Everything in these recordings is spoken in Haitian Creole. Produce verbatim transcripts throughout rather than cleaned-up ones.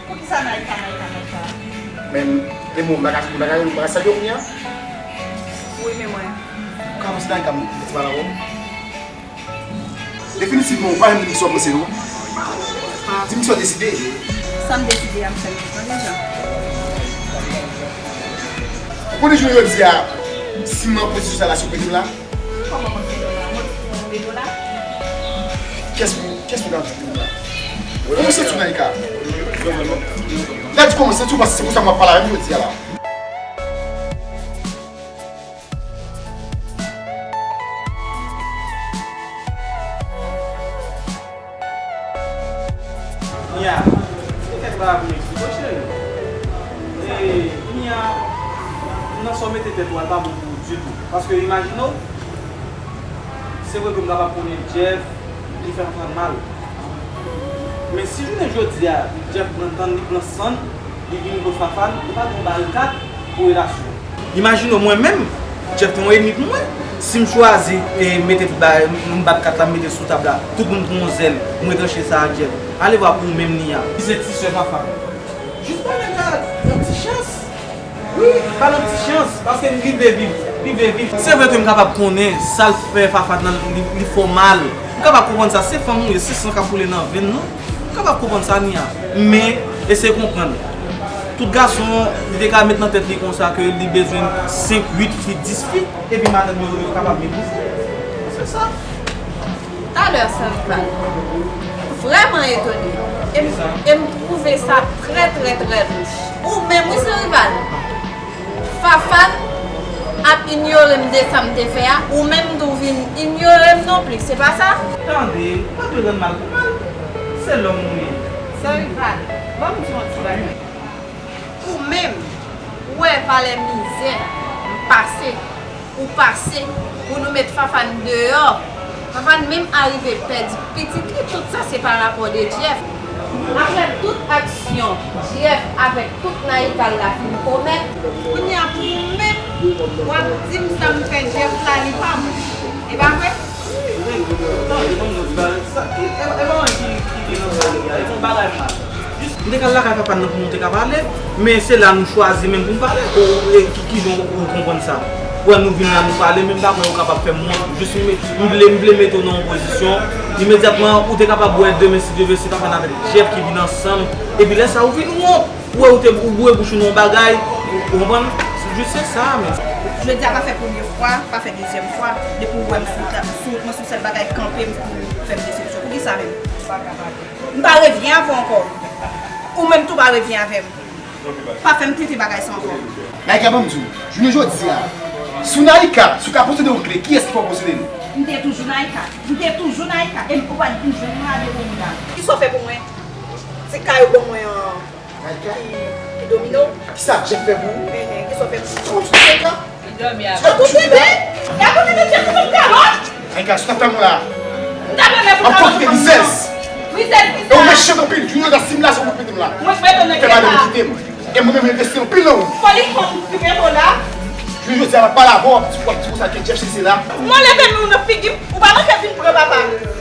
Poukisa Naïka, Naïka, Naïka? Men, men bon, bagay, bagay, bagay sa yo kounye a? Wi, men mwen. Ou ka panse Naïka, m ti pale avè w? Definitivman, ou pa janm di m sa w panse, non. Di m sa w deside. Sa m deside a, m fè l deja. Ou konnen jounen jodi a, si m nan pozisyon sa la, si w mete m la, kòman mwen fè do la? Mwen fè do la? Kiyès pou, kiyès pou ka fè do la? Kòman w santi w, Naïka? Gad kòman w santi w, paske se konsa m ap pale avè m jodi a la. Nya, se kèk bagay pou m eksplike w, cheri. E, nya, nan sa w mete tèt ou a, l pa bon pou ou ditou. Paske imajine w, se vre ke m kapab konnen Jeff, li fè Fafan mal. Men si jounen jodi a, Jeff pran tann, li pran sann, li vini kot Fafan, li pa gen yon bal kat pou relasyon. Imajine w, mwen menm, Jeff te yon enmi pou mwen. Si m chwazi, e, mete tout bagay, m, m bat kat la, m mete l sou tab la, tout moun pran yon zèl, m retranche sa ak Jeff. Ale vwa pou ou menm, Nia. Li se ti sè Fafan. Jis ba nèg la yon ti chans. Wi, ba l yon ti chans, paske li vle viv, li vle viv. Se vre ke m kapab konnen sa l fè Fafan nan, li, li fè w mal. M kapab konprann sa, se fanm ou ye, se san k ap koule nan venn nou. M kapab konprann sa, Nia. Men, eseye konprann. Tout gason, li te ka met nan tèt li konsa ke li bezwen senk, uit fi, dis fi, epi madanm yo, yo kapab meprizye. Se sa. Talè, Sanrival, vrèman etone. E m, e m twouve sa trè, trè, trè louch. Ou menm, wi, Sanrival. Fafan ap inyore m de sa m te fè a, ou menm tou vin inyore m non plis, se pa sa? Tande, ou pa dwe rann mal pou mal. Se lòm ou ye. Sanrival, ban m di w yon ti bagay. Ou menm, ou wè valè mizè m pase, ou pase, pou nou met Fafan deyò. Fafan menm arive pèdi pitit li, tout sa se pa rapò de Jeff. Aprè tout aksyon Jeff avèk tout Naïka l la fin komèt, kounye a pou ou menm, w ap di m sa m fè Jeff la, li pa bon. E pa vre? Tande, ban m di w ti bagay. Sa, ki, e, e pa mwen ki, ki te nan sa li a. Li fè yon bagay mal. Jis, m te ka al lakay Fafan nan pou nou te ka pale, men se la nou chwazi menm pou n pale. Ou, e, ki, kijan ou, ou konprann sa? Ou wè nou vin la, nou pale, men m pa kwè ou kapab fè m wont. Jis m, m vle, m vle mete w nan yon pozisyon. Imedyatman, ou te kapab wè demen, si Dye vle, se Fafan avèk Jeff ki vin ansanm. Epi lè sa, ou vin wont. Ou wè ou te, ou boure bouch ou nan yon bagay, ou, ou konprann? Jis se sa, men. Jodi a pa fè premye fwa, pa fè dezyèm fwa, depi w wè m sou ta-, sou wout mwen, se yon sèl bagay, kanpe m pou fè m desepsyon. Poukisa menm? M pa revyen avè w ankò. Ou menm tou pa revyen avè m. Pa fè m tete bagay sa ankò. Naïka, ban m di w, jounen jodi a, sou Naïka, si w ka posede yon kle, kiyès ki fè w posede l? M te toujou Naïka. M te toujou Naïka. E m, ou pral vin jwenn mwen avèk yon moun la. Kisa w fè pou mwen? Ti kay ou ban mwen an. Ki, ki domine w? Kisa Jeff fè pou ou? Enhen, kisa w fè pou mwen? Ou sou tèt la? Li dòmi avè m. Ou sou tèt la? Gade kote Jeff fè m kalòt! Ay, gad, sa fè mwen la. M ta renmen pou kalòt ou ban m nan. Rizèz! Rizèz kisa? E ou mechan anpil, Junior, si m la, se ou k mete m la. Mwen, mwen, mwen, fè madanm kite m. E mwen menm envesti anpil nan ou. Fò li fè m kite w la. Junior, jodi a m ap pale avè w, w ap di, w ap di konsa ke Jeff se, se la. Mwen leve men w nan figi m, ou pa manke vin pran papa.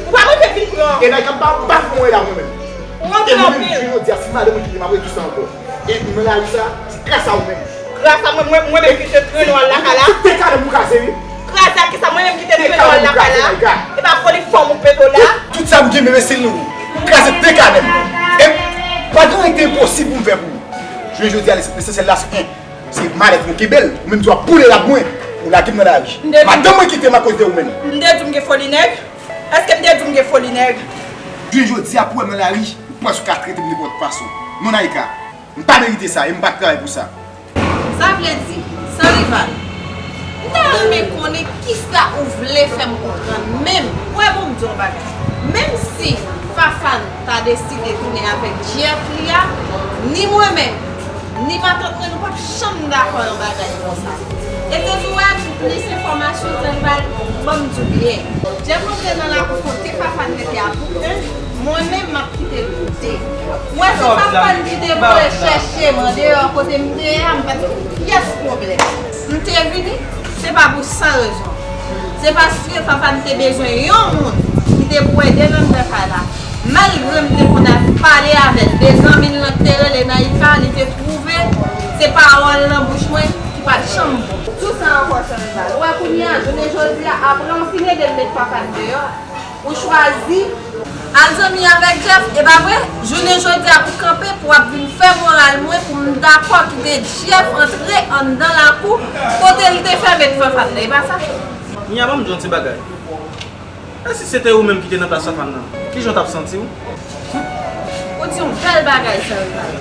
Ou pa manke vin pran. E nèg la m pa, m pa fè mwen la mwen menm. Ou anpil anpil. E mwen menm, Junior, jodi a, si madanm mwen kite m, m ap retou sa ankò. E nan lari sa, se gras a ou menm. Gras a mwen, mwen, mwen menm ki te trennen w al lakay la. Tout te kale m ou kaze, wi. Kraze ak kisa? Mwen menm ki te trennen w al lakay la. E pa foli fanm ou pete w la. Tout, tout sa m gen, men se nou. Kraze te kale m. E pa gen anyen ki te enposib pou m fè pou ou. Jounen jodi a, lesansyèl la, se en. Se malèt mwen kenbe l. Ou menm tou w ap boule l ak mwen. Ou lage m nan lari. Madanm mwen kite m akoz de ou menm. M te di w m gen foli nèg? Èske m te di w m gen foli nèg? Jounen jodi a, pou w wè m nan lari, ou prèske ka trete m nenpòt fason. Non, Naïka. M pa merite sa e m pa t travay pou sa. Sa vle di, Sanrival, m ta renmen konnen kisa ou vle fè m konprann menm. Ou wè, bon, m di w yon bagay. Menm si Fafan ta deside tounen avèk Jeff li a, ni mwen menm, ni matant mwen, nou p ap janm dakò nan bagay konsa. E ke nou wè pou plis enfòmasyon, Sanrival, ban m di w byen. Jeff antre nan lakou kote Fafan mete a pou en. Mwen menm, m ap kite l pou de. Mwen, se Fafan ki te voye chèche m andeyò kote m te ye a, m pa t gen pyès pwoblèm. M te vini, se pa pou san rezon. Se paske Fafan te bezwen yon moun ki te pou ede l anndan kay la. Malgre m te konn al pale avè l, E zanmi l lan k te rele Naïka, li te twouve se pawòl nan bouch mwen ki pa t janm bon. Tou sa ankò, Sanrival. Ou wè kounye a, jounen jodi a, apre w fin ede m met Fafane deyò, ou chwazi al zanmi avèk Jeff, e pa vre? Jounen jodi a pou kanpe, pou w ap vin fè moral mwen, pou m dakò kite Jeff antre anndan lakou kote l te fè met Fafane nan, e pa sa? Nia, ban m di w yon ti bagay. E si se te ou menm ki te nan plas Fafane nan, kijan w t ap santi w? Ou di yon bèl bagay, Sanrival.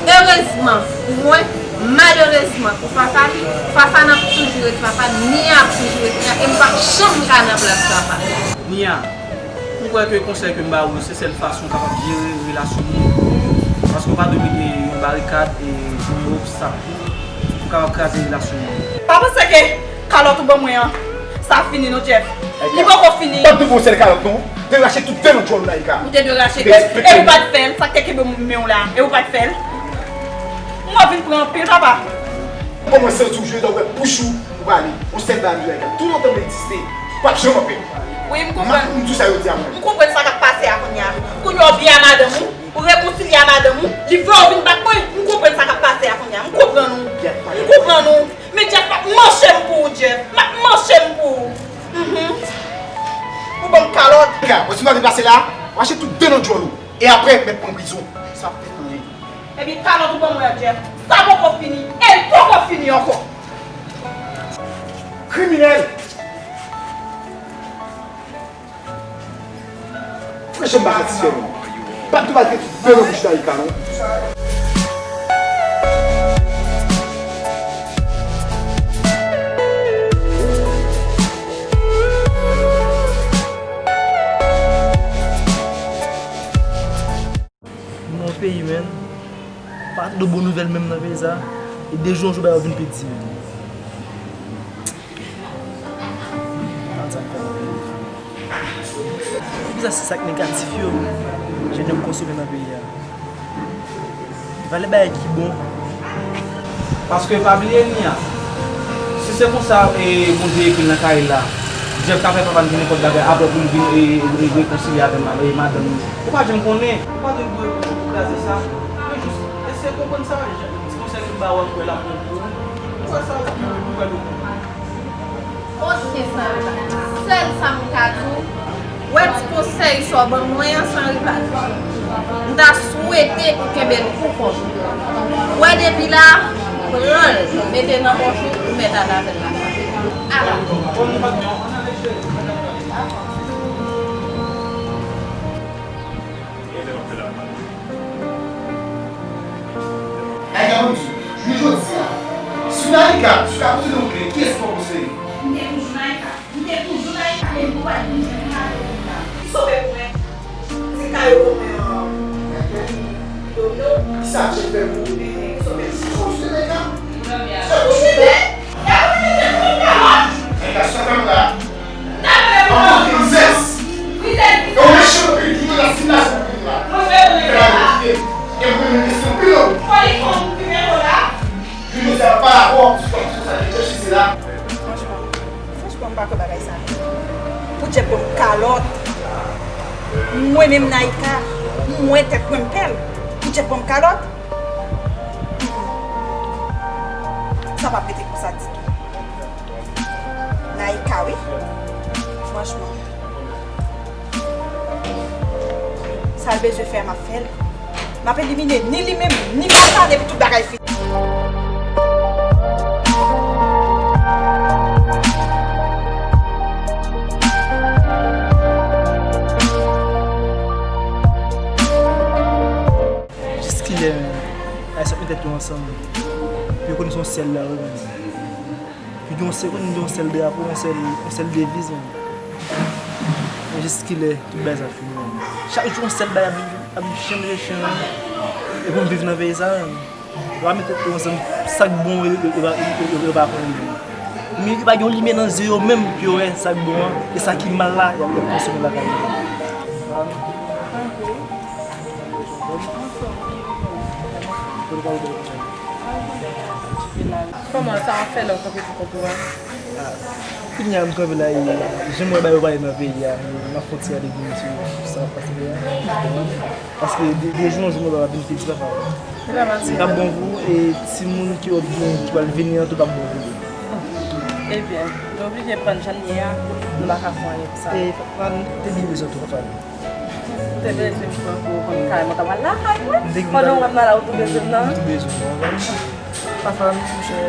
Erezman pou mwen, malerezman pou Fafane, Fafane ap toujou ret Fafane, Nia ap toujou ret Nia, e m p ap janm ka nan plas Fafane. Nia, m kwè ke konsèy ke m ba ou yo, se sèl fason w kapab jere relasyon moun. Paske w pa dwe mete yon barikad e yon obstak pou kapab kraze relasyon moun. Pa panse ke kalòt ou ban mwen an, sa fini non, Jeff. Li poko fini. M p ap dwe ba w sèl kalòt non. Te rache tout de nan djòl ou, Naïka. Ou te dwe rache tèt. E ou pa t fè l, sa k te kenbe men w la, e ou pa t fè l. M wè w vin pran anpil, papa. Kòman w santi w jwe lè w wè bouch ou, ou pale? Yon sèl bagay m di, Naïka, toutotan m egziste, w p ap janm anpè m. Wi, m konprann. M di w sa yo di a mwen. M konprann sa k ap pase a kounye a. Kounye a w byen a madanm ou, ou rekonsilye a madanm ou, li vle w vin bat mwen. M konprann sa k ap pase a kounye a. M konprann ou. M konprann ou. Men Jeff, m ap manche m pou ou, Jeff. M ap manche m pou ou. Mhm. Ou ban m kalòt. Naïka, wè si w pa deplase la, w rache tout de nan djòl ou. E apre, mèt pran prizon. Sa p fèt anyen. Ebyen, kalòt ou ban mwen an, Jeff, sa poko fini. E l poko fini ankò. Kriminèl! Franchman, m pa satisfè non. Pa t dwe mete de nan bouch Naïka non. Nou nan yon peyi, menn. Pa tande bon nouvèl menm nan peyi sa. E de jou an jou bagay yo vin pi di, menn. Gad sa k fè nan peyi. Poukisa se sa k negatif yo, jèn yo ap konsome nan peyi a? Valè bagay ki bon. Paske pa bliye, Nia, si se konsa, e, Bondye ekri l nan kay la, Jeff ka fè papa n di nenpòt bagay, apre pou l vin, e, e, rekonsilye avè ma-, e, madanm li. Ou pa janm konnen. Ou pa dwe kraze sa. Men jis eseye konprann sa. Ti konsèy ke m ba ou a, m kwè l ap bon pou ou. M kwè sa, ou kwè l ou bon. Oke, Sanrival. Sèl sa m ka di w, wè ti konsèy sa w ban mwen an, Sanrival, m ta swete ou kenbe l pou kont ou. Wè depi la, pran l, mete nan pòch ou, ou mèt al avè l lakay. Ala. Naïka, ban m di w, jounen jodi a, si Naïka, si w ka konsidere yon klyen, kiyès ou pral konseye? M te toujou Naïka. M te toujou Naïka. E m tou pral vin jwenn kado pou m ta. Ki sove pou mwen? Se kado pou mwen an. Domino. Kisa Jeff fè pou ou? Ki sove pou mwen? Ou toujou Naïka? Ou toujou Naïka? Naïka, sa fè m la. Anpil rizès. E w mechan anpil, ki nan simasyon pou vin la. Fè la verite. E mwen menm kesyon anpil non. Fò li fon pou vin la. Jojo sa pa dakò, sou kòm sou sa ki fè chise la. Franchman, franchman, m pa kwè bagay sa. Pou Jeff ban m kalòt. Mwen menm Naïka, mwen tèt mwen m pèl. Pou Jeff ban m kalòt. Sa p ap rete konsa ditou. Naïka, wi. Franchman. Sa l bezwen fè a, m ap fè l. M ap elimine ni li menm, ni Fafane, epi tout bagay fini. Jiskilè, menm? Ay, sot met tèt yo ansanm. Pou yo konnen se yon sèl la, wi, menm. Pou gen yon sèl, konn gen yon sèl drapo, yon sèl, yon sèl deviz, menm. Men jiskilè, tout bagay sa fini, menm. Chak jou yon sèl bagay ap, ap chanje, chanje. E pou m viv nan peyi sa, menm. Yo pa met tèt yo ansanm, sa k bon, yo, yo, yo pa, yo, yo, yo pa konnen, menm. Men yo pa gen yon limyè nan zye yo, menm, pou yo wè sa k bon an, e sa ki mal la, y ap, y ap konsome lakay yo. Kòman sa w ap fè lè w kanpe pou kont ou a? Ah, kounye a m kanpe la, e, jan m wè bagay yo pale nan peyi a, m ap fè yon ti gade vin sou sa. Paske de, de, de jou an jou mwen pa vin piti papa. Li pa bon pou ou, e timoun ki w ap gen ki pral vini an tou p ap bon pou li. Ebyen, nou oblije pran jan n ye a, nou pa ka fè anyen pou sa. E pa, pa, te byen bezwen tou papa. Te bezwen m pran pou ou konn kay mwen ta pral lakay mwen. Pandan w ap nan la ou tou bezwen m nan. M tou bezwen w, w konprann? Papa, monchè,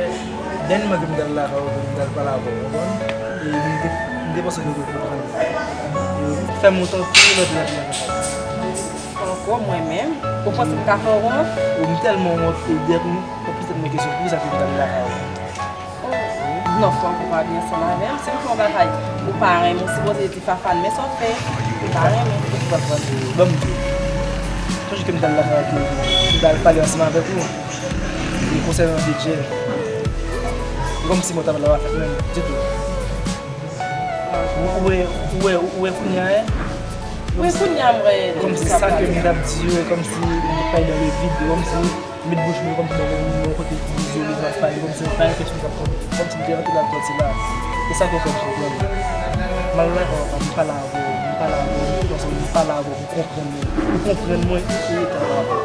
dènyèman ke m t al lakay ou, ke m t al pale avè w, w konprann? E m te, m te panse ke w te konprann. E fè m otan tou lòt lè papa. Franco, mwen menm? Ou panse m ka fè w wont? Ou m tèlman wont, e dèt m, ou poze m kesyon, poukisa ke m t al lakay ou? Non, Franco pa byen ansanm avè m. Si m fè yon bagay ou pa renmen, ou sipoze di Fafane, men sa w fè, ou pa renmen. Fafane, ban m di w. Sonje ke m t al lakay ou, m t al pale ansanm avèk ou. E konsènan de Jeff. E kòmsi mwen ta pral pa fèt menm, ditou. Ou, ou wè, ou wè, ou wè kounye a, e? Wi, kounye a m wè. Kòmsi sa ke m t ap di yo, e kòmsi m t ap pale dans le vide, e kòmsi met bouch mwen kòmsi mwen menm yon kote ki izole, m ap pale kòmsi mwen pa yon pèsonn k ap konn, kòmsi m te antre ladan sila. E sa k fè m pwoblèm. M al lakay papa m, m pale avè w, m pale avè w, m pale avè w pou konprann mwen. Pou konprann mwen, e eta papa.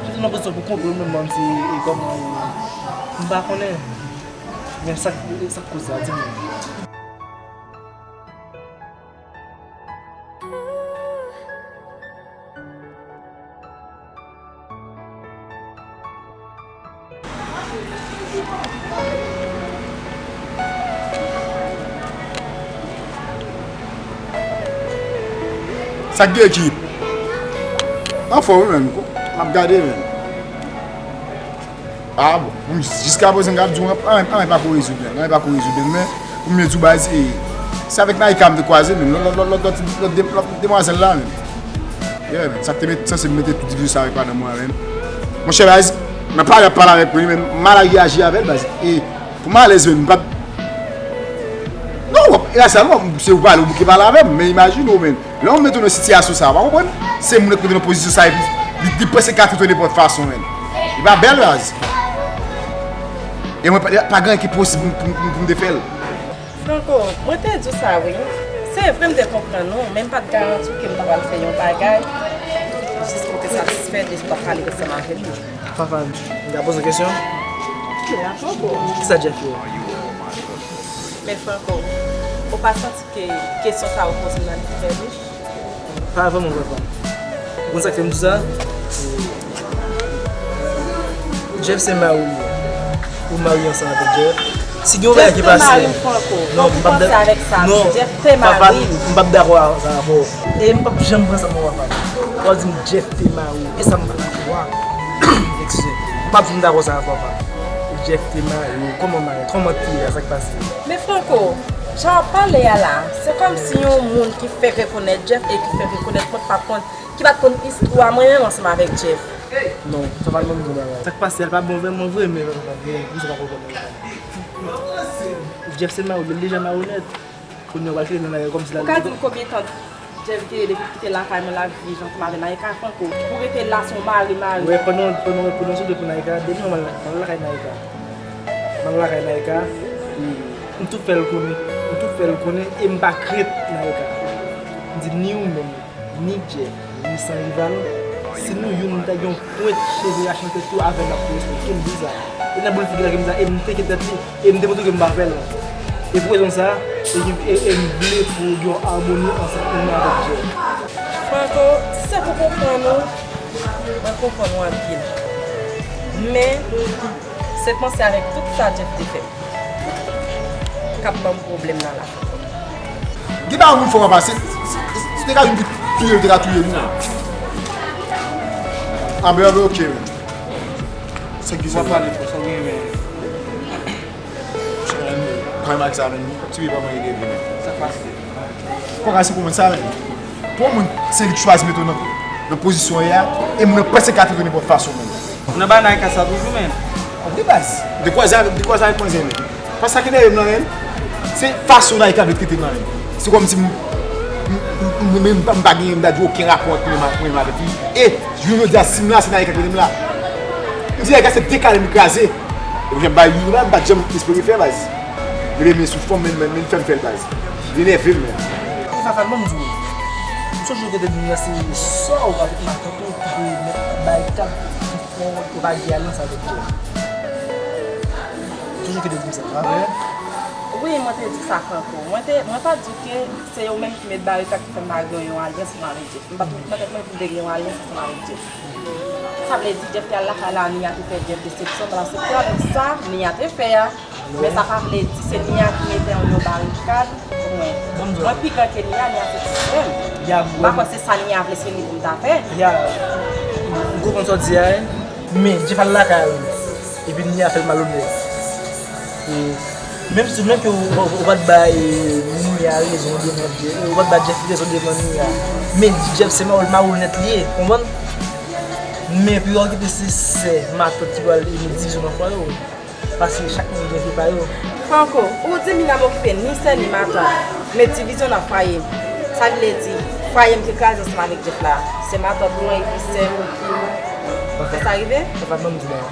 Mete nan pozisyon pou konprann mwen, manti, e kòman, e, m pa konnen. Men sa, sa k koz sa, di mwen. Sa k gen ekip? Anfòm wi menm, m ap gade menm. Ah bon, m jiska prezan m ap di w, anyen, anyen pa ko rezoud menm, anyen pa ko rezoud menm, men pou m di w baz, e, se avèk Naïka m te kwaze menm, lòt, lòt, lòt, lòt, lòt, lòt, lòt demwazèl la menm. Yeah, menm, sa k te met, sanse m mete tout divizyon sa avèk madanm mwen menm. Monchè baz, nan pale ap pale avèk mwen, men m mal reyaji avè l baz, e pou m alèz menm, m pa t, non, w ap, e la sa non, se ou pale, ou bouke pale avè m, men imajine w menm. Lè w mete w nan sitiyasyon sa a, w pa konprann? Se moun nan ki mete w nan pozisyon sa a, epi li, li panse ka trete w nenpòt fason, menn. Li pa bèl, baz. E mwen, pa, pa gen anyen ki posib pou, pou, pou, pou m te fè l. Franco, mwen te di w sa, wi. Se vre, m te konprann ou, men m pa t garanti w ke m ta pral fè yon bagay jis pou w te satisfè de sa w t ap pale ansanm avè m nan. Fafane, m ka poze w kesyon? Kisa Jeff ye? Men Franco, ou pa santi ke kesyon sa a ou poze m nan li fè louch? Pa vrèman, vrèman. Ou konn sa k fè m di sa? Jeff se mari w. Ou marye ansanm avèk Jeff. Si gen yon bagay ki pase, non, m p ap da-, non, Fafane, m p ap dakò avè w. E m p ap janm pran sa pou Fafane. W ap di m Jeff te mari w. E sa m pa dakò a. Eskize. M p ap janm dakò sa avè w, Fafane. Jeff te mari w. Kòman mari? Kòman te ye a? Sa k pase? Men Franco, jan w ap pale a la, se kòmsi yon moun ki fèk rekonèt Jeff e ki fèk rekonèt mwen ki pa t konn, ki pa t konn istwa mwen menm ansanm avèk Jeff. Non, sa pa t menm jan bagay. Sa k pase a, l pa bon vrèman vre, men sa pa t bon, pou sa pa konprann. Jeff se mari w, men l deja mari w nèt. Kounye a w pral kite l nan lari kòmsi l al. Ou ka di m konbyen tan Jeff genyen depi l kite lakay mwen, l ap viv ansanm avè Naïka, Franco? Pou rete la, se yon mari, mari. Wè, pandan, pandan, pandan w sot pou Naïka, depi mwen, mwen lakay Naïka. Mwen lakay Naïka, e m tou fè l konnen, m tou fè l konnen, e m pa k ret Naïka. M di ni ou menm, ni Jeff, ni Sanrival, si nou youn ta gen yon pwent cheve rache nan tèt tou, avè l n ap tou respekte m di sa. E nan boul figi l a ke m di sa, e m teke tèt li, e m te montre ke m pa fè l. E pou rezon sa, e, e, e m vle pou gen yon amoni ansanm mwen avèk Jeff. Franco, si se pou konprann ou, mwen konprann ou anpil. Men, se panse avèk tout sa Jeff te fè k ap ban m pwoblèm nan la. Gen bagay moun fè w pa pase. Si, si, si te ka vin touye l, te ka touye l wi. Anben, anben, ok, men. Sa ki w ap pale twò, sa w gen, men. Kòman ak sa, men? Ti wi pa mwen ede vin. Sa k pase? Kòman se kòman sa, men? Pou yon moun, se li k chwazi mete w nan, nan pozisyon w ye a, e moun nan panse ka trete w nenpòt fason, men. Ou nan bagay ka sa toujou, men. Wi, baz. De kwaze avèk, de kwaze avèk manzè, men. Pas sa k enève m nan, men. Se fason Naïka vle trete m nan, men. Se kòmsi m, m, m, m, m, m pa, m pa genyen, m ta di okenn rapò ant mwen, mwen, mwen avèk li. E, jounen jodi a, si m la, se Naïka k mete m la. M di Naïka se dekale m kraze. E pou jan m bay youn la, m pa t janm espere fè, baz. Li renmen sou fanm, men, men, men fè m fè l, baz. Li enève m, men. Fafane, ban m di w. Sonje ke te di m nan se sò w avèk matant ou ki te met barikad pou fè w pa gen alyans avèk Jeff. Sonje ke te di m sa, pa vre? Wi, mwen te di sa, Franco. Mwen te, mwen pa di w ke se yo menm ki met barikad ki fè m pa gen yon alyans ansanm avèk Jeff. M pa t met nan tèt mwen pou m te gen yon alyans ansanm avèk Jeff. Sa vle di Jeff te al lakay la, Nia te fè Jeff desepsyon, m aksepte avèk sa Nia te fè a. Men sa pa vle di se Nia ki mete yon, yon barikad pou mwen. Mwen pi gran ke Nia, Nia se ti sè m. M pa kwè se sa Nia vle, se li pou m ta fè. Ya, m konprann sa w di a, wi. Men Jeff al lakay li, epi Nia fè l malonèt. E menm si, menm ke ou, ou, ou pa t bay Nia rezon devan Jeff, ou pa t bay Jeff rezon devan Nia, men Jeff se mal-, malonèt li ye, konprann? Men pou yo kite se sè, matant ki pral met divizyon nan fwaye yo. Paske chak moun gen vi pa yo. Franco, ou di Mina m okipe ni sè ni matant, met divizyon nan fwaye m. Sa vle di, fwaye m ki kraze ansanm avèk Jeff la, se matant mwen epi sè m ki fè sa rive? Papa, ban m di w bagay.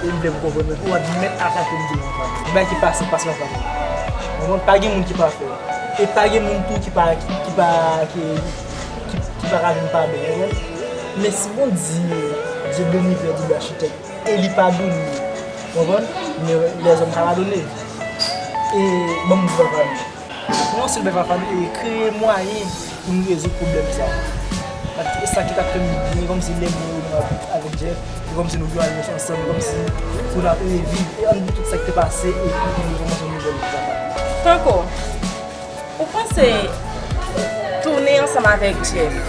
E m vle pou w konprann mwen, pou w admèt a sa ke m di w, Fafan. Gen bagay ki pase, pase, Fafan. Konprann? Pa gen moun ki pafè. E pa gen moun tou ki pa, ki, ki pa, ki, ki, ki pa ka vin pa byen, konprann? Men si Bondye, Dye de linivè, Dye de achitèk, e li padone. Konprann? Men lèzòm ka padone. E ban m di w, Fafan. Mwen se lè Fafan e kreye mwayen pou nou rezoud pwoblèm sa. Paske e sa ki t ap fè m byen, kòmsi lè mwen avèk Jeff, e kòmsi nou gen alyans ansanm, e kòmsi pou n ap reviv, e ann di tout sa ki te pase, epi pou nou kòmanse yon nouvèl vi, Fafan. Franco, ou panse tounen ansanm avèk Jeff,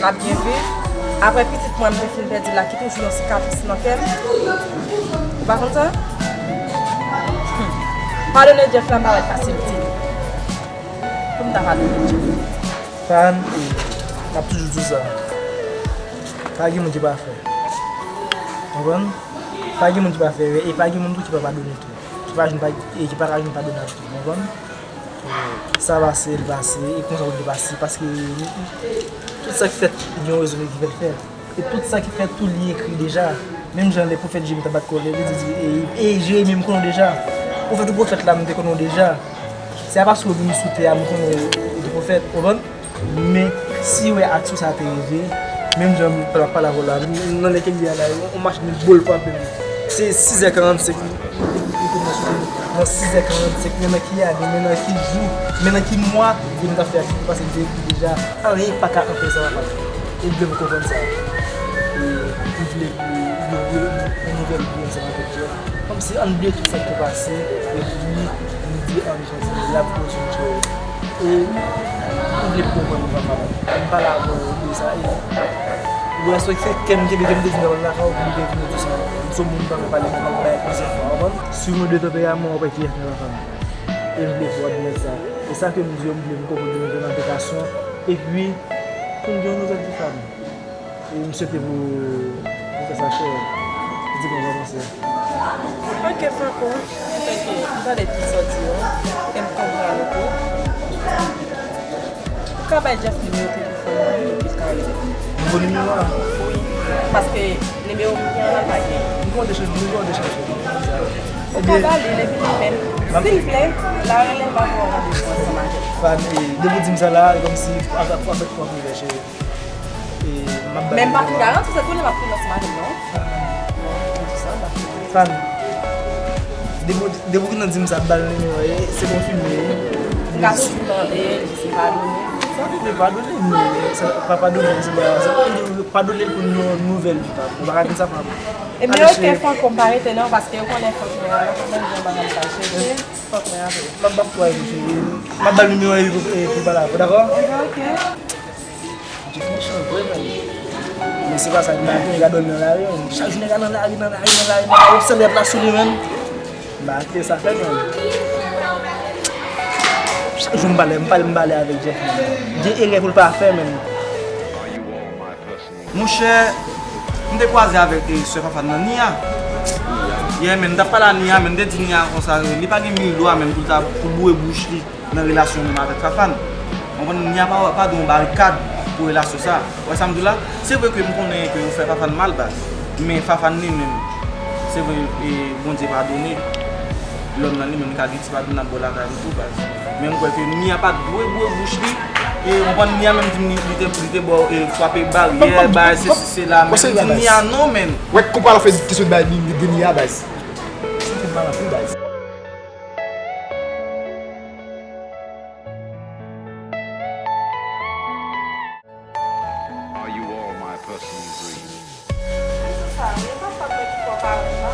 n ap byen viv? Apre pitit mwen, mwen fin pèdi la, ki toujou yon sikatris nan kè m. Ou pa konn sa? Hmm. Padone Jeff la, m pa wè l fasil di. Pou m ta padone Jeff. Fan, e, m ap toujou di w sa. Pa gen moun ki pafè. Konprann? Pa gen moun ki pafè, e pa gen moun tou ki pa padone tou. Ki pa jwenn pa, e ki pa ka jwenn padonaj tou. Konprann? E, sa pase, l pase, e konsa pou l te pase, paske tout sa ki fèt, gen yon rezon ki fè l fèt. E tout sa ki fèt tou, li ekri deja. Menm jan lè pwofèt Jeremi t ap bat kòlè, li te di, e, e Jeremi, m konnen w deja. Pwofèt ou pwofèt la, m te konnen w deja. Se pa paske w vin sou tè a, m konnen w te pwofèt, konprann? Men, si w wè aksyon sa a te rive, menm jan m ap pale avè w la, m, nan lè ke li a la, yon machin bòl frape m. Se sizè karannsenk, li, li, li te nan sou tè. Nan sizè karannsenk, men nan ki ane, men nan ki jou, men nan ki mwa, li te mèt ap fè aksyon, paske li te ekri deja. Anyen pa ka anpeche sa, papa. E m vle pou konprann sa. E m vle pou nou ouvri yon nouvèl vi ansanm avèk Jeff. Kòmsi ann bliye tout sa ki te pase, epi nou di ann janti, l ap kontinye. E m vle pou konprann nou, papa. M pale avè w de sa, e ou respekte kè m kenbe, kè m te di nan lakay ou pou m te vini tou sa. M se yon moun ki pa konn pale, m pa konn bay plizyè fwa, w konprann? Si mwen de tanperyaman, w ap wè ki efè nan fanmi. E m vle pou w admèt sa. E sa ke m di yo, m vle pou konprann nou jwenn aplikasyon. Epi, pou n gen yon nouvèl ti fanmi. E m swete pou, pou fè sa chè. Di mwen sa w panse. Ok, Franco. Thank you. M tande tout sa w di yo. E m konprann ou tou. Ou ka bay Jeff nimewo telefòn mwen, epi l ka rele m. Nouvo nimewo a? Wi. Paske nimewo m gen an la pa gen. Nou gen yon de chanje, nou gen yon de chanje. Ou ka ba li l epi li menm. Si l vle, l a rele m, m a pran randevou ansanm avè l. Fan, e, depi w di m sa la, e kòmsi avèk, avèk, avèk, cheri. E, m ap ba li nimewo a. Men m pa fin garanti, se kounye a m ap tounen ansanm avè l, non. Non, m di sa, m pa fin. Fan, depi, depi w gentan di m sa, ba l nimewo a, e, se konfime, wi. M ka toujou tande l, jis m padone l, tout sa. Wi, padone l, men sa, pa padone l, se pa, se pa, padone l pou yon nouvèl vi, pa. Ou pa ka di sa, pa. E men ok, Franco, m pa rete non, paske ou konnen fòk mwen ale, fòk mwen gen yon bagay m pral cheche, fòk mwen ale. M ap, m ap ba l nimewo a, e, pou, e, pou pale avè w, dakò? Ebyen, ok. Jeff mechan vre, menn. Men se pa sa, li maten, li ka dòmi nan lari, menn. Chak jou nèg la nan lari, nan lari, nan lari, nan lari. Obsève ap la sou li, menn. M pa kite sa fè, menn. Chak jou m pale, m pale, m pale avèk Jeff, menn. Gen erè pou l pa fè, menn. Monchè, m te kwaze avèk, e, sè Fafan nan Nia. Yeah, menn, m t ap pale a Nia, menn, m te di Nia konsa, li pa gen mil dola, menn, pou l ta, pou boure bouch li nan relasyon menm avèk Fafan. Konprann, Nia pa, pa dwe yon barikad pou relasyon sa. Ou wè sa m di w la? Se vre ke m konnen ke yo fè Fafan mal, baz. Men Fafan li menm, se vre, e, Bondye padone lòm nan li menm, li ka gen ti padon nan bò lakay li tou, baz. Men m kwè ke Nia pa t dwe boure bouch li E, ou konprann, Nia menm di m li, li te, li te bò, e, frape baryè, bagay, sesi, sela, men m di Nia non, men. Wè, konpa la fè kesyon de, de, de Nia, baz. Kesyon de Nia, baz. Are you all my personal dream? Sa, yo pa fòt mwen ki fè w pale sa.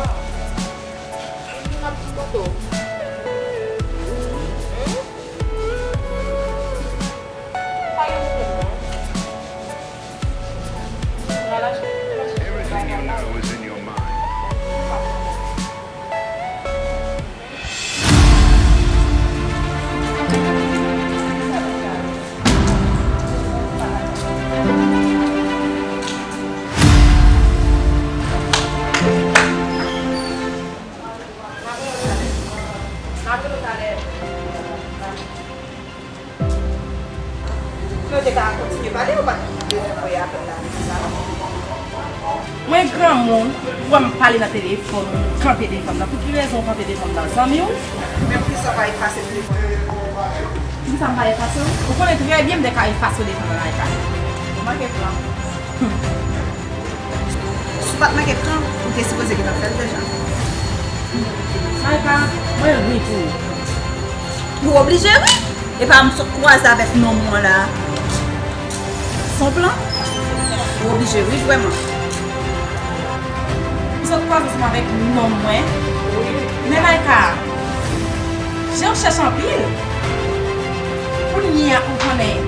Epi m ap di kote w. Hmm? Pa gen pwoblèm non. Pral achte, pral achte bagay la. Everything you know is in your mind. Men w te ka kontinye pale, ou pa t bezwen voye apèl la konsa. Mwen granmoun, ou wè m pale nan telefòn, ou kanpe defann nan. Pou ki rezon ou kanpe defann nan? Zanmi w? Men poukisa w pa efase telefòn nan? Poukisa m pa efase w? Ou konnen trè byen m te ka efase w defann nan Naïka. Ou manke pran. Si w pa t manke pran, ou te sipoze gentan fè l deja. Naïka, mwen ri pou ou. Ou oblije ri. Epa m sot kwaze avèk nonm mwen la. Se yon plan? Ou oblije ri vrèman. M sot kwaze ansanm avèk nonm mwen. Men Naïka, jan w chèche anpil. Kounye a ou konnen.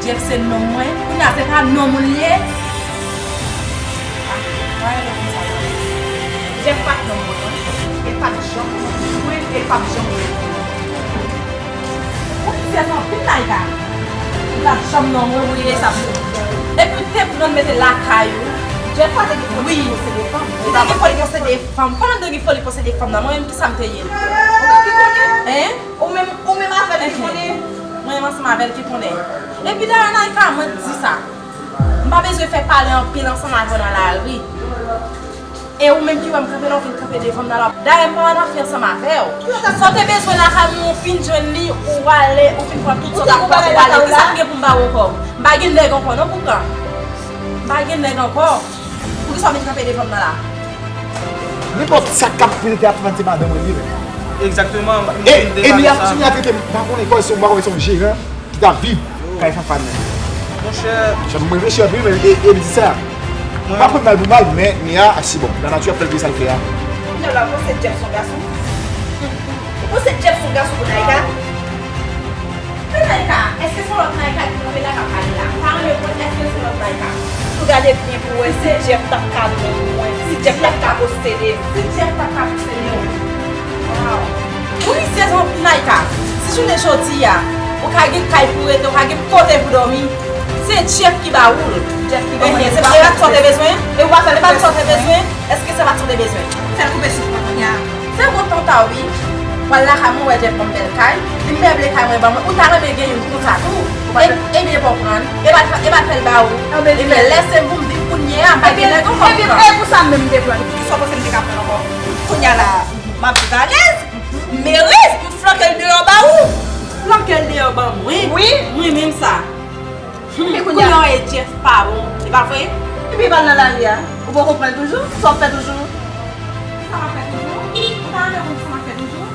Jeff se nonm mwen. Kounye a se pa nonm ou l ye. Ah, pa rele konsa non. Jeff pa t nonm mwen non. E l pa t janm nonm mwen, e l p ap janm ret nonm mwen. Ou rizyèz anpil Naïka. Ou p ap janm nonm mwen, wi, e sa m di. Epi w te pran mete lakay ou. Jeff pa te gen foli posede fanm. Li te gen foli posede fanm. Kòman m te gen foli posede fanm nan? Mwen menm, kisa m te ye? Ou menm ki konnen? Hein? Ou menm, ou menm avè l ki konnen. Mwen menm ansanm avè l ki konnen. Epi dayè Naïka, mwen t di sa. M pa bezwen fè pale anpil ansanm avè w nan lari. E ou menm ki wè m kanpe la, ou vin kanpe devan m nan la. Dayè m pa ann anfè ansanm avè w. Sa w te bezwen lakay mwen, ou fin jwenn li, ou ale, ou fin pran tout sa w t ap pran, ou ale. Kisa m gen pou m ba w ankò? M pa gen nèg ankò non pou pran. M pa gen nèg ankò. Poukisa w vin kanpe devan m nan la? Nenpòt sa k ap pete ap fè se madanm mwen li ye menm. Egzakteman. E, e li ap kontinye ap trete m, m pa konnen kòman se, m pa konnen se yon jeran ki t ap viv kay Fafane nan. Monchè. Jan m reflechi anpil, men e, e m di sa. Mwen pa pran mal pou mal, men Nia, a, se bon. Lanati ap fè l veye sa l fè a. Kounye a la, ou panse Jeff se yon gason? Ou panse Jeff se yon gason pou Naïka? Men Naïka, èske se yon lòt Naïka ki kanpe la k ap pale la? Pa reponn, èske se yon lòt Naïka? Si w gade byen pou w wè si Jeff t ap ka nonm mwen, si Jeff t ap ka posede. Si Jeff t ap ka posede w. Waw. Ou rizyèz anpil Naïka. Si jounen jodi a, ou ka gen kay pou rete, ou ka gen kote pou dòmi, se Jeff ki ba ou l. Jeff ki ba mwen. Enhen, se pa sa w te bezwen? E w pa fè l. Se pa sa w te bezwen? Èske se pa sa w te bezwen? Fè l koupe souf mwen kounye a. Se gwo tanta wi. Pral lakay mwen, wè Jeff ban m bèl kay. Li meble kay mwen ban mwen. Ou ta renmen gen youn konsa tou. E, ebyen bon pran. E pa, e pa fè l ba ou. Ebyen lèse m pou m viv kounye a, m pa gen nèg ankò pou pran. Ebyen e pou sa menm m te pran. Kisa w panse m te ka pran ankò? Kounye a la, m ap viv alèz, m erèz, m flanke l deyò ba ou. Flanke l deyò ban mwen? Wi. Mwen menm sa. Hmm, kounye a w e Jeff pa bon, e pa vre? Epi w al nan lari a, ou poko pran l toujou? Sa w ap fè toujou? Sa m ap fè toujou? Ou ta renmen konn sa m ap fè toujou?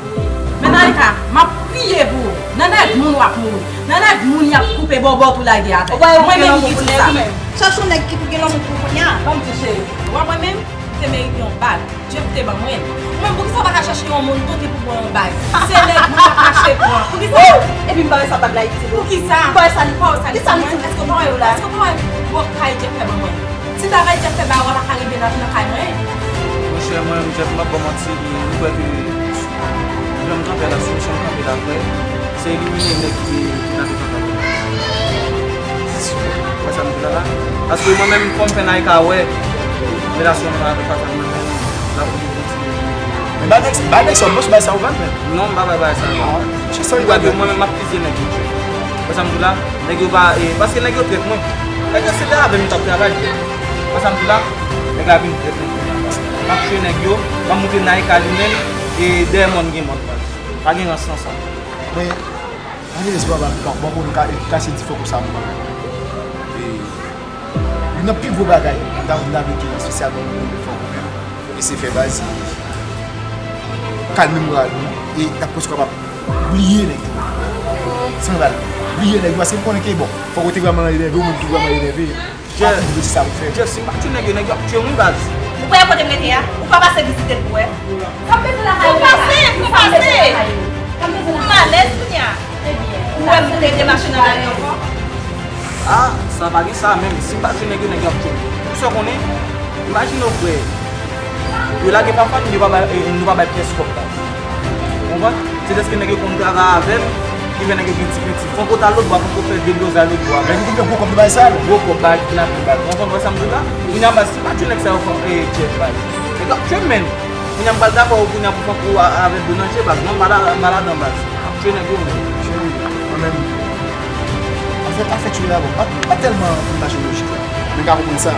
Men Naïka, m ap priye pou ou. Nan nèg moun w ap mouri. Nan nèg moun y ap koupe bòbò pou lage atè. Mwen menm ki di sa. Chèche yon nèg ki pou gen lanmou pou ou kounye a. Ban m di cheri, ou wè mwen menm, m te merite yon bag. Jeff te ban mwen. Ou menm, poukisa w pa ka chèche yon moun tou ki pou ba w yon bag? Se nèg moun k ap mache pran. Poukisa? Epi m pa wè sa bag la itil ou. Poukisa? M pa wè sa li itil. Kisa li itil? Èske w pa wè, èske w pa wè gwo kay Jeff fè ban mwen? Ti bagay Jeff fè ba ou a pa ka rive nan, nan kay mwen. Monchè, mwen menm, Jeff, m p ap ba w manti, m kwè ke jan m kanpe la, sou jan m kanpe la, frè, se elimine nèg ki, ki nan defann la. Ou wè sa m di la la? Paske mwen menm, fò m fè Naïka wè relasyon mwen avèk Fafane, mwen menm, l ap vin kontinye. Men ba nèg, ba nèg sa, mwen bay sa ou vann menm. Non, m pa bay bagay sa. Ou kwè ke mwen menm m ap fizye nèg yo. Ou wè sa m di la? Nèg yo pa, e, paske nèg yo trèt mwen. Nèg yo se te avè m yo t ap travay. Ou wè sa m di la? Nèg la vin trèt mwen. M ap tchwe nèg yo, m ap montre Naïka li menm, e dèyè mòn gen mòn, baz. Pa gen rans nan sa. Men, Gen lespwa ba m ka, bon, bon, ka, ka se di fòk ou sa mwen. E, youn nan pi gwo bagay, m ta, m ta vle ke espesyalman mwen mwen fè ou menm, e se fè baz kalme moral ou, e n ap konsa kapab bliye nèg yo. San bal, bliye nèg yo, paske m konnen ke, bon, fòk ou te vrèman enève, ou menm tou vrèman enève. Jeff, Jeff, si m pa tchwe nèg yo, nèg yo ap tchwe m wi baz. Ou pa wè kote m rete a? Ou pa pase vizite l pou wè? Sa m bezwen lakay ou pase, fò pase. M alèz kounye a. Ou wè m te demache nan lari ankò? Ah, sa pa gen sa menm. Si m pa tchwe nèg yo, nèg yo ap tchwe m. Ou sa konnen? Imajine w frè. Yo lage Fafan, yo pa bay, e, nou pa bay pyès kòb la. Ou konprann? Se dèske nèg yo konn travay avè m, ki fè nèg yo gen ti krenti. Fòk ou t al lòt bò, fòk ou fè deblozay lòt bò. Nèg yo konn fè gwo kòb nan bagay sa, non? Gwo kòb, bagay kidnapin, baz. Ou konprann sa m di w la? Kounye a, baz, si m pa tchwe nèg sa yo, fò, e, Jeff, baz. Nèg yo ap twe m, menn. Kounye a, m pral dakò kounye a pou fòk ou a, avè Donanje, baz. Non, m pa la, m pa ladan, baz. M ap twe nèg yo, menn. Cheri, mwen menm, afè, afè tchwe a, bon, pa, pa tèlman pou m mache lojik la. Men ka konprann sa.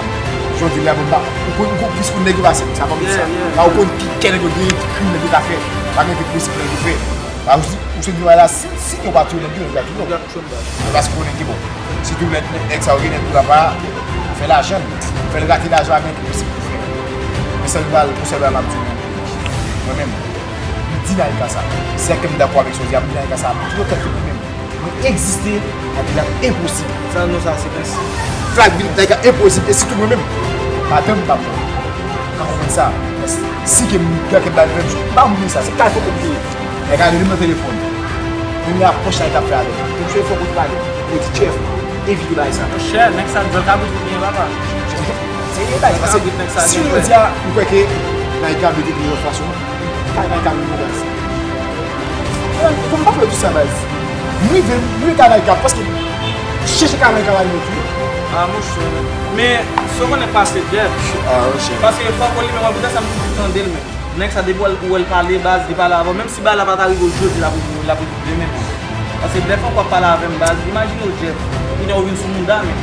Jan w di l la, bon, ba, ou konn, ou konn plis konn nèg yo pase m, sa fò m di sa. Yeah, yeah. Ba, ou konn ki kè nèg yo gen, ki krim nèg yo ka fè. Pa gen plis krim nèg yo fè. Ba, ou si, ou se di la, si, si yo pa touye nèg yo, nèg yo ka touye w. Nèg yo ap tchwe m, baz. Men paske konnen ki bon. Sitou lè nèg sa yo gen nèg pou la pa fè lajan, fè l rate lajan a, men ki posib pou fè. Men sèl bal, yon sèl bal m ap di w, mwen menm, m di Naïka sa. Se ke m dakò avèk sa w di a, m di Naïka sa, m di yo tèt mwen menm. Mwen egziste, Naïka enposib. Sa nou sa, se prensip. Flag vin, Naïka enposib, e sitou mwen menm. Madanm pa m nan. Ka konprann sa. Si ke m gen kèk bagay menm, pa m di sa, se kay foto m te ye. Naïka rele m nan telefòn. Premye apwòch Naïka fè avè m. Mwen chwe fò kote pale. Mwen di, Jeff, evite bagay sa. Monchè, nèg sa djòl kabrit li genyen, papa. Serye, baz, paske si jodi a, m kwè ke Naïka mete li nan fason, kay Naïka vin nan baz. Bon, m pa fè tout sa, baz. M rive, m rive kay Naïka, paske chèche kay Naïka pa jwenn tou. Ah, monchè. Men, sa w konnen pase, Jeff. Ah, monchè. Paske fò w li menm, poutèt sa m toujou tande l menm. Nèg sa, depi w wè l pale, baz, li pale avè w. Menm si bagay la pa ta rive w jodi, l ap rive w, l ap rive w demen menm. Paske dèfwa w ap pale avè m, baz, imajine w, Jeff, kounye a w vin sou mouda, men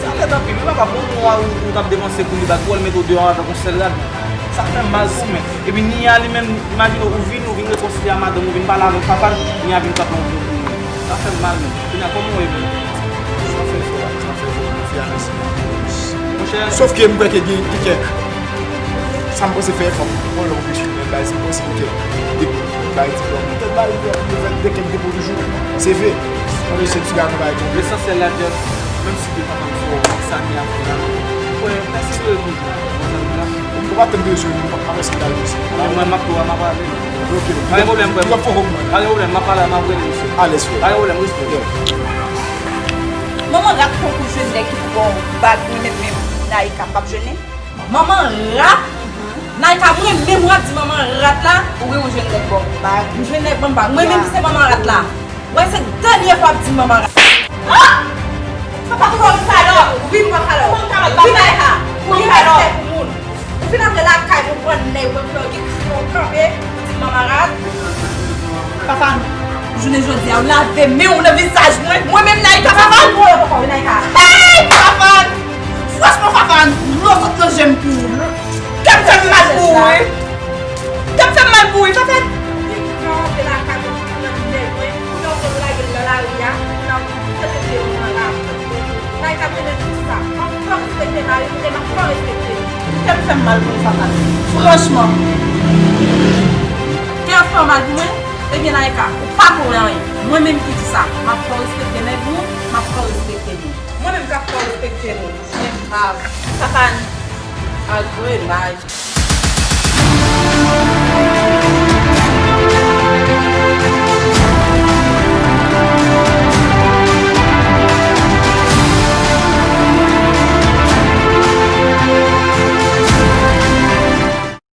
sa lèd anpil wi papa, pou yon mwa ou, ou t ap depanse pou li, baz, pou w al mete w deyò avèk yon sèl rad, sa fè m mal tou, men. Epi Nia li menm, imajine w, ou vin, ou vin rekonsilye a madanm, ou vin pale avèk papa l, Nia vin kanpe yon vye kou, men. Sa fè m mal, men. Kounye a, kòman w ye menm? Sa fè fò, sa fè fò, fi a mèsi. Monchè. Sof ke m kwè ke gen, gen kèk Sa m panse fè, fò m pran lè pwofesyonèl la, si m panse ke depi bay diplòm, m te bay diplòm, m te fè de kèk depo toujou. Se vre. Mwen resi ti gade bay diplòm. Lesansyèl la, Jeff, menm si te pa konn fè w sa ni apre la, mwen kwè pèsevere toujou. Ou pa tann de jwe, ou pa, pa wè si l al reyisi. Men mwen, m ap tou, m ap pale. Ok, ok. Pa gen pwoblèm, frè m. Ou ap fè w konprann. Pa gen pwoblèm, m ap pale, m ap rele misye. Alèz, frè. Pa gen pwoblèm, respè. Yeah. Manman rat tankou jwenn nèg ki pou ba w bag, mwen menm, menm, Naïka p ap jwenn li. Manman rat. Naïka, mwen menm w ap di manman rat la, ou gen yon jwenn nèg ban m bag. M jwenn nèg ban m bag. Mwen menm ki se manman rat la. Wè, se dènye fwa w ap di manman rat. Ah! Papa, ou pa salòp. Wi, m pa salòp. Wi, Naïka. Ou gen respè pou moun. Ou vin antre lakay pou pran nèg, ou gen kri, ou kanpe, ou di manman rat. Papa, jounen jodi a, ou lave men w nan vizaj mwen. Mwen menm, Naïka, papa. Ou poko wè Naïka. Hey, papa! Franchman, Fafan, dlo sot nan je m pou ou. Kè m fè m mal pou ou, wi. Kè m fè m mal pou ou, wi, Fafan. Depi w rantre lakay mwen, ou pran nèg mwen, kounye a w konn lage l nan lari a, kounye a w konn fete deyò nan lari. Naïka, mwen menm di sa, m ap fè w respekte mari m e m ap fè w respekte m. Kè m fè m mal pou ou, Fafan. Franchman. Kè w fè w mal pou mwen? Ebyen, Naïka, ou pa pou anyen. Mwen menm ki di sa, m ap fè w respekte nèg nou, m ap fè w respekte nou. Mwen menm k ap fè w respekte nou. Nen grav. Sa pa n agrenaj.